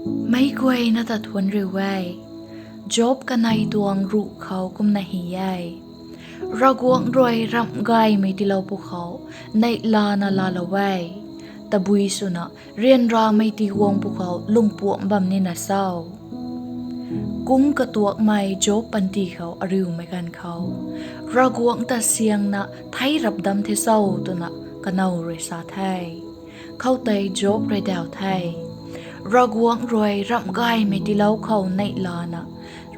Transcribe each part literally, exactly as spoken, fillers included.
Meic guayna ta thuanc riu e. Job kanei tuang ruh khou kumna hy e: Ravguangc rui ramh gaymei tiilou pwkhou neihlana laalou e. Tabui swna ryanramei tiguang pwkhou lungpuamc bam nina cho? Kungc katuakmei Job panty khou ariumei ganv khou, Ravguangc ta syangna thei rap dam the cho twna kanow rui sa the. Khoutei Job rui daw the: Ravguangc rui ramh gaymei tiilou khou neihlana,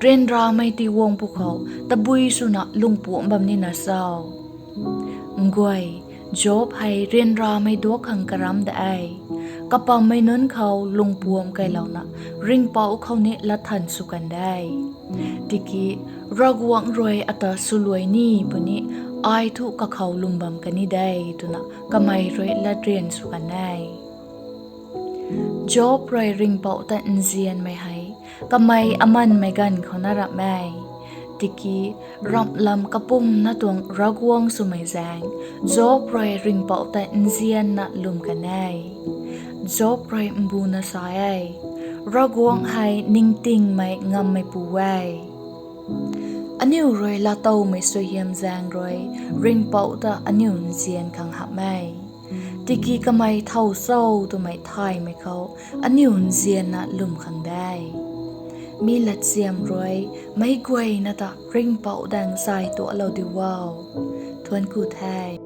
ryanramei tiguang pwkhou tabui swna lungpuamc bam nina cho? Nguay, Job hei ryanramei duak khang karam de. Kapammei nunc khou lungpuamc keylouna ringhpouc khou ni latthan sw kan de. Tiki Ravguangc rui ata swluai ni puni, ai thu kakhou lwm bam kan ni de, twna kamei rui latryan sw kan e. Job rui ringhpouc ta nzianmei hei kamei amanmei ganv khou na ramh e. Tiki ramh lam kapumna tuang Ravguangc swmei zaeng, Job rui ringhpouc ta nzianna lwm kan e. Job rui mbuna sa e: Ravguangc hei ningtingmei ngammeipu e. Aniu rui lattowmei suaihiam zaeng rui ringhpouc ta aniu nzian khang hamh e. Tiki kamei thow cho twmei thaymei khou aniu nzianna lwm khang de. Mi latsiam rui meic guayna ta ringhpouc daeng zay tualou di o. Thuanc ku the.